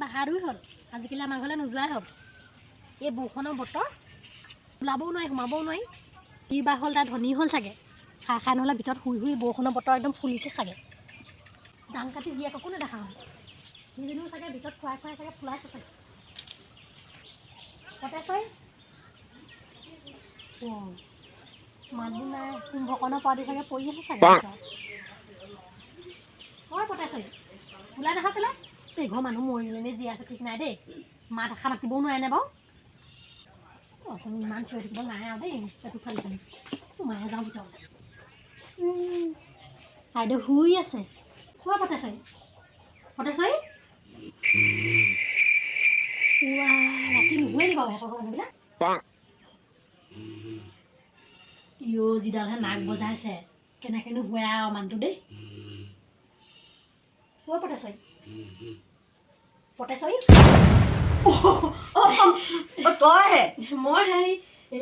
বাহাদুৰ হ'ল, আজিকালি আমাৰ ঘৰলৈ নোযোৱাই হ'ল। এই বৰষুণৰ বতৰ, ওলাবও নোৱাৰি, সোমাবও নোৱাৰি। কি বা হ'ল, তাই ধনী হ'ল চাগে, খাই খাই নহ'লে ভিতৰত শুই শুই বৰষুণৰ বতৰ একদম ফুলিছে চাগে। দাং কাটি জীয়েককো নেদেখা হ'ল, সেইজনীও চাগে ভিতৰত খুৱাই খুৱাই চাগে ফুলাইছে চাগে। পতেশ্বৰী, অঁ, মানুহ নাই, কুম্ভকৰ্ণৰ পোৱালি চাগে পৰি আছে চাগে ভিতৰত। ঐ পতেশ্বৰী, ওলাই নাহা কেলৈ? এই ঘৰৰ মানুহ মৰিলে নে জীয়াই আছে ঠিক নাই দেই, মাত এষাৰ মাতিবও নোৱাৰে বাৰু। অথনি ইমান চিঞৰি থাকিব নাই আৰু দেই, পেটু ফালি ফালি সোমাই যাওঁ ভিতৰলৈ। বাইদেউ শুই আছে। কোৱা পতেশ্বৰী, পতেশ্বৰী, ৰাতি নুশুৱে নি বাৰু সিহঁতৰ মানুহবিলাক? ইঅ' যিডালহে নাক বজাইছে, কেনেকৈনো শুৱে আৰু মানুহটো দেই। অ' পতেশ্বৰী, পতেশ্বৰী। তইহে? মই হেৰি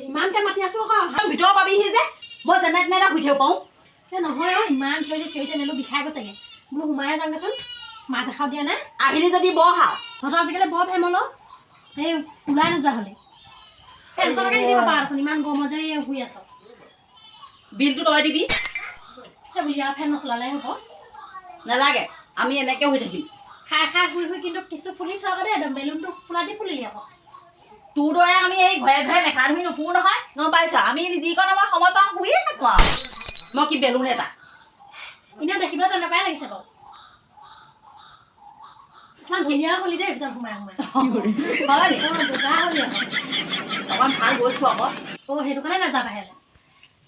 ইমানকৈ মাতি আছোঁ আকৌ। ভিতৰ পাবিহি যে, মই যেনে তেনে শুই থাকিব পাৰোঁ। এই নহয় অ', ইমান চিঞৰিছে চিঞৰিছে, নেলো বিষাই গৈছেগৈ, বোলো সোমাই যাওঁগৈচোন, মাত এষাৰ দিয়া নাই। আহিলি যদি বৰ খাওঁ। তহঁতৰ আজিকালি বৰ ফেমল, এই ওলাই নোযোৱা হ'লে ফেনখনকে নিদিব পাৰ দেখোন, ইমান গৰমত যে শুই আছ। বিলটো তই দিবি। সেই বুলি আৰু ফেন নচলালে হ'ব? নালাগে, আমি এনেকৈ শুই থাকিম। খাই খাই শুই শুই কিন্তু কিছু ফুলিছ আকৌ দেই, একদম বেলুনটো ফুলা দি ফুলিলি আকৌ। তোৰ দৰে আমি এই ঘৰে ঘৰে মেখেলা ধুই নুফুৰো নহয়, গম পাইছ? আমি যিকণ আমাৰ সময় পাওঁ শুইয়ে থাকোঁ আৰু। মই কি বেলুন এটা? এনেও দেখিবলৈ তেনেকুৱাই লাগিছে বাৰু। ইমান ধুনীয়া হলি দেই ভিতৰত সোমাই সোমাই। হয় নি? অঁ, বগা হলি আকৌ। অকণ ভাল গৈছোঁ আকৌ। অঁ, সেইটো কাৰণে নাযা বাহিৰলৈ।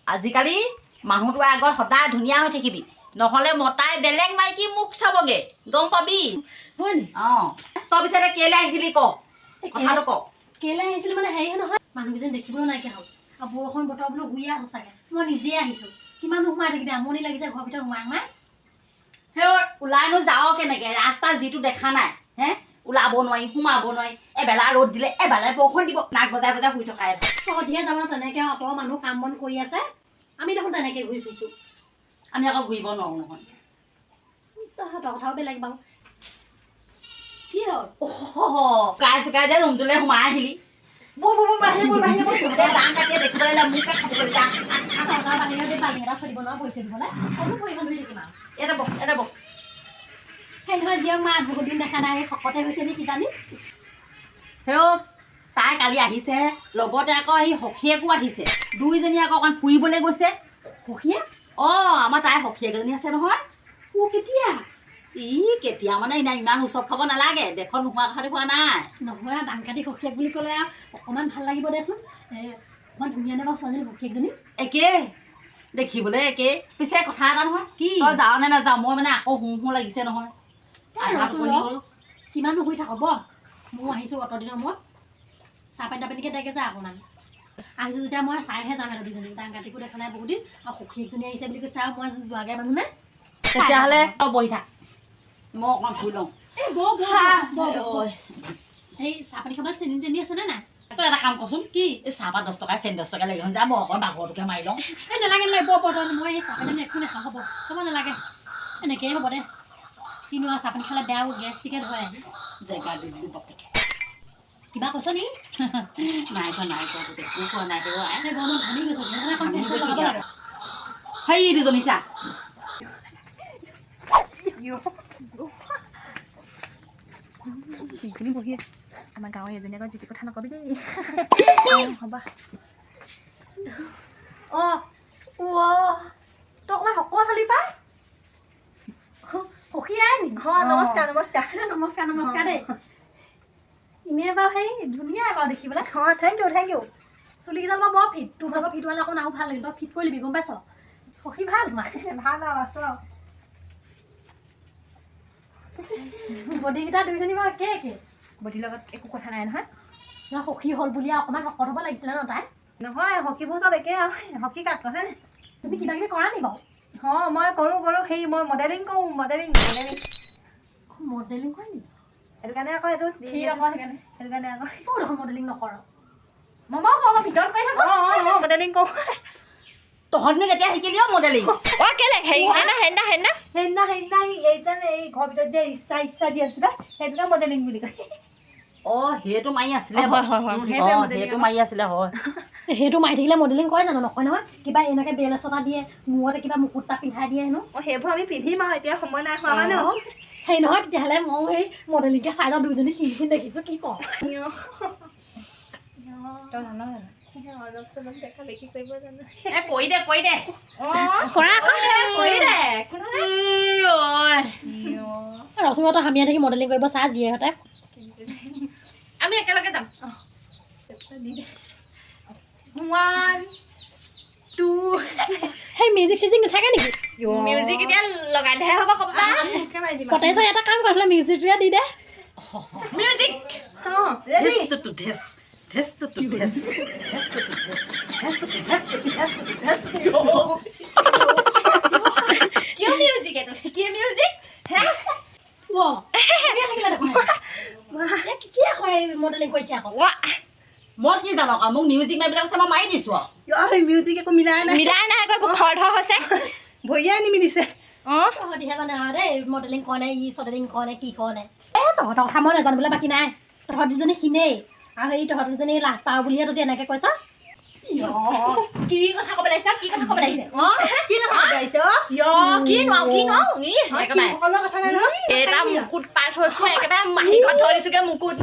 আজিকালি মানুহটোৰ আগত সদায় ধুনীয়া হৈ থাকিবি, নহ'লে মতাই বেলেগ মাইকী মুখ চাবগে, গম পাবি। হয় নি? অঁ, তই পিছে এতিয়া কেলৈ আহিছিলি ক, কথাটো ক। কেলৈ আহিছিলোঁ মানে হেৰি নহয়, মানুহকেইজন দেখিবলৈ নাইকিয়া হ'ল আৰু বৰষুণ বতৰ, বোলো শুইয়ে আছোঁ চাগে। মই নিজেই আহিছোঁ, কিমানো সোমাই থাকিবি, আমনি লাগিছে ঘৰৰ ভিতৰত সোমাই সোমাই। সেই ওলাইনো যাৱ কেনেকে? ৰাস্তা যিটো দেখা নাই হে, ওলাব নোৱাৰি, সোমাব নোৱাৰি। এবেলা ৰ'দ দিলে এবেলা বৰষুণ দিব, নাক বজাই বজাই শুই থকাই ভাল। তহঁতিহে যাব তেনেকে, অত মানুহ কাম বন কৰি আছে, আমি দেখোন তেনেকে ঘূৰি ফুৰিছোঁ। আমি আকৌ ঘূৰিব নোৱাৰো নহয়। তহঁতৰ কথাও বেলেগ বাৰু। কি হ'ল? শুকাই চুকাই যে ৰুমটোলৈ সোমাই আহিলি। বৌ বৌ বৌ, বাহিৰে বৌ, বাহিৰে বৌ, গোটেই দাং কাটিয়ে দেখিবলৈ লাগে, মোকে খাবলৈ যা। চৰকাৰ বাহিৰত এই বাল্টিং এটা থৈ দিব নহয় ভৰি চৰি ধুবলৈ, ক'তো ভৰিখন ধুই থাকিম আৰু। ইয়াতে বহ, ইয়াতে বহ। সেই নহয়, জীয়ক মা বহুত দিন দেখা নাই, শকতে হৈছে নি কিজানি। হেৰ, তাই কালি আহিছে, লগতে আকৌ সেই সখীয়েকো আহিছে। দুইজনী আকৌ অকণ ফুৰিবলৈ গৈছে। সখীয়ে? অঁ, আমাৰ তাইৰ সখীয়েক এজনী আছে নহয়। অ', কেতিয়া? ই কেতিয়া মানে ইমান ইমান উৎসৱ খাব নালাগে, দেশত নোহোৱা কথাটো কোৱা নাই। নহয় আৰু, দাং কাটি সখীয়েক বুলি ক'লে আৰু অকণমান ভাল লাগিব দেচোন। অকণমান ধুনীয়া নে বাৰু ছোৱালীজনী, সখীয়েকজনী? একে দেখিবলৈ একে। পিছে কথা এটা নহয়। কি? তই যাৱ নে নাযাৱ? মই মানে আকৌ শু শু লাগিছে নহয়। এই আধা ৰচোন টোপনি ৰ। হ'ল। কিমাননো শুই থাক, হ'ব, ময়ো আহিছোঁ অত দিনৰ মূৰত, চাহ পানী তাপানীকে দেগে যা অকণমান। আহিছোঁ যেতিয়া মই চাইহে যাম সিহঁতৰ দুজনী, দাং কাটিকো দেখা নাই বহুত দিন আৰু সখীয়েকজনী আহিছে বুলি কৈছে, আৰু মই যোৱাগে মানুহ নাই। তেতিয়াহ'লে তই বহি থাক, মই অকণ শুই লওঁ। এই বহ বহ বহ বহ, বহ। এই চাহ পানী খাবলৈ চেনি তেনি আছেনে নাই? তই এটা কাম কৰচোন। কি? এই চাহপাত 10 টকা, চেনি 10 টকা লাগি যা, মই অকণ বাগৰটোকে মাৰি লওঁ। এই নালাগে নালাগে, বহ বহ তই, মই এই চাহ পানী একো নাখাওঁ। হ'ব হ'ব, নালাগে, এনেকেই হ'ব দে। কিনো আৰু, চাহ পানী খালে বেয়াও, গেষ্ট্ৰিকে ধৰে। জেগা দি দিলোঁ বাপেকে। কিবা কৈছ নি? নাই কোৱা, নাই কোৱা, তোক একো কোৱা নাই দে আই। এই গৰমত ঘামি গৈছে, সেইকাৰণে অকণ ঘামি ফেন চেন গৈছে লগাব এতিয়া। লাগে। সেই দুজনী চা। দুইজনী বহি আছে আমাৰ গাঁৱৰ এজনী, আকৌ যিটি কথা নকবি দেই। হ'ব। অঁ, তই অকণমান শকত হলি পাই, সখী আই নি? অঁ, নমস্কাৰ নমস্কাৰ। নমস্কাৰ নমস্কাৰ দেই। এনেই বাৰু সেই ধুনীয়াই বাৰু দেখিবলৈ। অঁ, thank U thank U. চুলিকেইডাল বাৰু বৰ ফিট, তোৰ ভাগৰ ফিট হোৱালে অকণ আৰু ভাল লাগিল। তই ফিট কৰি ল'বি, গম পাইছ? সখী ভাল তোমাৰ? ভাল আৰু, আছোঁ আৰু। বডিকেইটা দুইজনী বাৰু একে একে। বডিৰ লগত একো কথা নাই নহয়। নহয়, সখী হ'ল বুলি আৰু অকণমান শকত হ'ব লাগিছিলে ন তাই? নহয়, সখীবোৰ চব একেই আৰু, সখী কাক কয় হয়নে? তুমি কিবা কিবি কৰা নি বাৰু? অঁ, মই কৰোঁ কৰোঁ, সেই মই মডেলিং কৰোঁ, মডেলিং মডেলিং। মডেলিং কৰে নি? সেইটো কাৰণে আকৌ এইটো ঠিক আকৌ সেইকাৰণে। সেইটো কাৰণে আকৌ। তই দেখোন মডেলিং নকৰ। মই বাৰু কওঁ, মই ভিতৰত কৰি থাকোঁ। অঁ অঁ অঁ মডেলিং কৰোঁ। তহঁতনো কেতিয়া শিকিলি অ মডেলিং? অ কেলে হেৰি না হেনা হেনা হেনা হেনা এই যে এই ঘৰ ভিতৰত যে ইচ্ছা ইচ্ছা দি আছিলে সেইটোকে মডেলিং বুলি কয়। অ সেইটো মাৰি আছিলে, সেইটো মাৰি আছিলে হয়। সেইটো মাৰি থাকিলে মডেলিং কৰে জানো? নকয় নহয়। কিবা এনেকৈ বেল এচটা দিয়ে, মূৰতে কিবা মুকুট এটা পিন্ধাই দিয়ে হেনো। অ সেইবোৰ আমি পিন্ধিম আৰু এতিয়া সময় নাই হোৱা মানে। সেই নহয়, তেতিয়াহ'লে ময়ো সেই মডেলিংকে চাই যাওঁ। দুজনী ক্ষীণ ক্ষীণ দেখিছোঁ, কি কওঁ? ৰচুন হামিয়াই থাকি মডেলিং কৰিব চা জীয়েহঁতে। আমি একেলগে যাম। 1 2 সেই মিউজিক চিউজিক নাথাকে নেকি? মিউজিক এতিয়া লগাই দিলেহে হ'ব। পতাইছ এটা কাম ਕਰ, মিউজিকটোৱে দি দে। মিউজিক কি মিউজিক এইটো? কি মিউজিক? কি আকৌ মডেলিং কৰিছে আকৌ? মই কি জানো মোক মিউজিক মাৰিবলৈ কৈছে, মই মাৰি দিছো আৰু। মিউজিক একো মিলাই নাই, মিলাই নাই আকৌ খৰ ধৰ হৈছে, ভৰিয়ে নিমিলিছে। তহঁতিহে জানে আৰু দেই মডেলিং কৰে নে ই চডেলিং কৰে নে কি কৰে। এই তহঁতৰ কথা মই নাজানো বোলে বাকী নাই। তহঁত দুজনী ক্ষীণেই আৰু সেই তহঁত দুজনী লাজ পাওঁ বুলিহে তহঁতি এনেকৈ কৈছ। কি কথা ক'ব লাগিছ? কি কথা ক'ব লাগিছে? কি কথা ক'ব লাগিছে? কি নোৱাৰো, কি নোৱাৰো? এটা মুকুট পাই থৈছো, একেবাৰে মাহী ঘৰত থৈ দিছোগে মুকুট।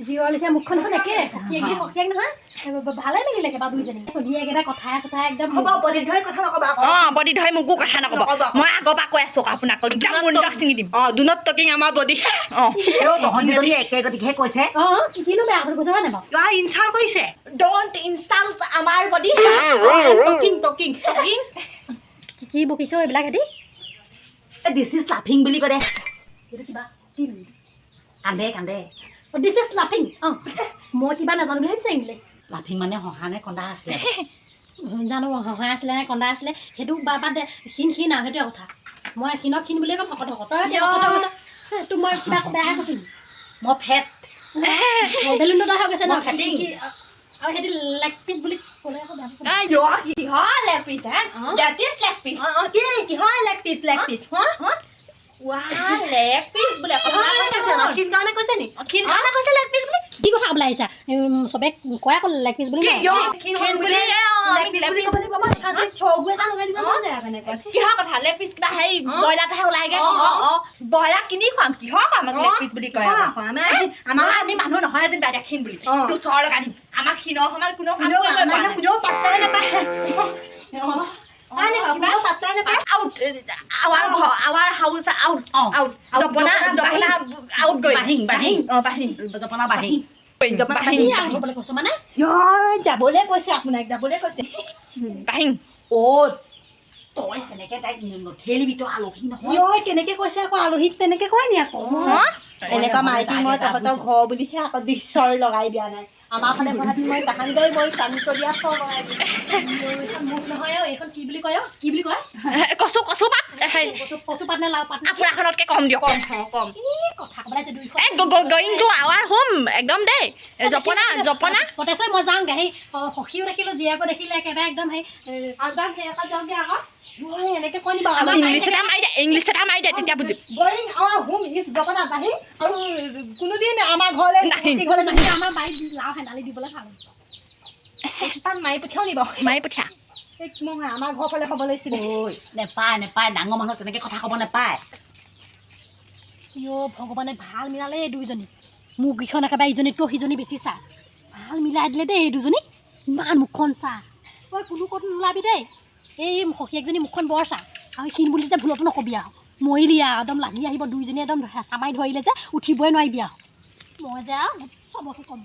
জীয়ৰ লেখীয়া মুখখন দেখোন একে, সখীয়েক নহয়, ভালে লাগিলে একেবাৰে দুইজনী। চলিয়ে একেবাৰে কথাই চথাই একদম। অঁ বডি ধৰি মোকো কথা নক'ব, মই আগৰ পৰা কৈ আছো আপোনাক। ছিঙি দিম। অঁ do not talking আমাৰ বডি। অঁ তহঁতজনী একে গতিকেহে কৈছে। অঁ কি কিনো বেয়া কথা কৈছে হয় নাই বাৰু? ইনচাল্ট কৰিছে। Don't insult আমাৰ বডি। টকিং টকিং টকিং কি কি বকিছ এইবিলাক হেঁতি? This is লাফিং বুলি কয় দে। এইটো কিবা কি? কান্দে কান্দে। This is লাফিং। অঁ মই কিবা নাজানো বুলি ভাবিছে ইংলিছ। লাফিং মানে হঁহা নে কন্দা আছিলে? জানো হঁহা আছিলে নে কন্দা আছিলে সেইটো বাদ দে। ক্ষীণ ক্ষীণ আৰু সেইটোৱে কথা। মই ক্ষীণক ক্ষীণ বুলিয়ে ক'ম, শকত শকত। তই কথা কৈছ, তোক মই কিবা বেয়া কৈছোঁ? মই ফেট বেলুন দুটা হৈ গৈছে ন আৰু সেইটো লেগ পিচ বুলি ক'লে আকৌ বেয়া। কিহৰ লেগ পিচ? হে that is leg piece. কিহৰ লেগ পিচ? লেগ পিচ কি কথা ক'বলৈ আহিছা? চবে কয় আকৌ লেগ পিচ বুলি। আমি মানুহ নহয় যেন বাইদেউ ক্ষীণ বুলি তোৰ চৰ লগাই দিম। আমাক ক্ষীণৰ সমান কোনো যাবলৈ কৈছে আপোনাক, যাবলৈ কৈছে। তই তেনেকে তাইক নঠেলিবি, তই আলহী নহয়। কেনেকে কৈছে আকৌ? আলহীক তেনেকে কয় নি আকৌ? এনেকুৱা মাইকী মই তহঁতৰ ঘৰ বুলিহে আকৌ দৃশ্যৰ লগাই দিয়া নাই। আমাৰ ফালে কথাটো মই তাহানিবাই মই টানি দিয়া চৰ লগাই দিম। মুখ নহয় আৰু এইখন কি বুলি কয়? কি বুলি কয়? কচু কচু পাত। কচু পাত নে লাও পাত? আপোনাৰখনতকৈ কম দিয়ক। কম কম কথা ক'বলৈ আহিছে দুইখন। গয়িং টু আৱাৰ হোম একদম দেই। জপনা জপনা পতেশ্বৰী মই যাওঁগৈ। সেই সখীও দেখিলোঁ, জীয়েকো দেখিলে, একেবাৰে একদম সেই যাওঁগৈ আকৌ। এনেকে কৈ নিবা। ইংলিছ এটা মাৰি দে, ইংলিছ এটা মাৰি দে, তেতিয়া বুজিম। গয়িং আৱাৰ হোম is জপনা বাহি আৰু কোনোদিন আমাৰ ঘৰলৈ নাহিম। নাহিম। আমাৰ বাৰীত লাও হেন্দালি দিবলৈ ভাল। তাত মাৰি পঠিয়াও নি বাৰু? মাৰি পঠিয়া। নহয় আমাৰ ঘৰ ফালে হ'ব লাগিছিলে। নেপায় নেপায়, ডাঙৰ মানুহ তেনেকে কথা ক'ব নেপায়। ইঅ' ভগৱানে ভাল মিলালে এই দুইজনী। মুখকেইখন একেবাৰে ইজনীতকৈ সিজনী বেছি চা। ভাল মিলাই দিলে দেই এই দুজনী। ইমান মুখখন চা। তই কোনো ক'ত নোলাবি দেই। এই সখীয়েকজনী মুখখন বৰ চা আৰু ক্ষীণ বুলি যে ভুলতো নকবি আৰু। মৰিলি আৰু একদম লাগি আহিব দুইজনী, একদম হেঁচা মাৰি ধৰিলে যে উঠিবই নোৱাৰিবি আৰু। মই যে আৰু চবকে ক'ম।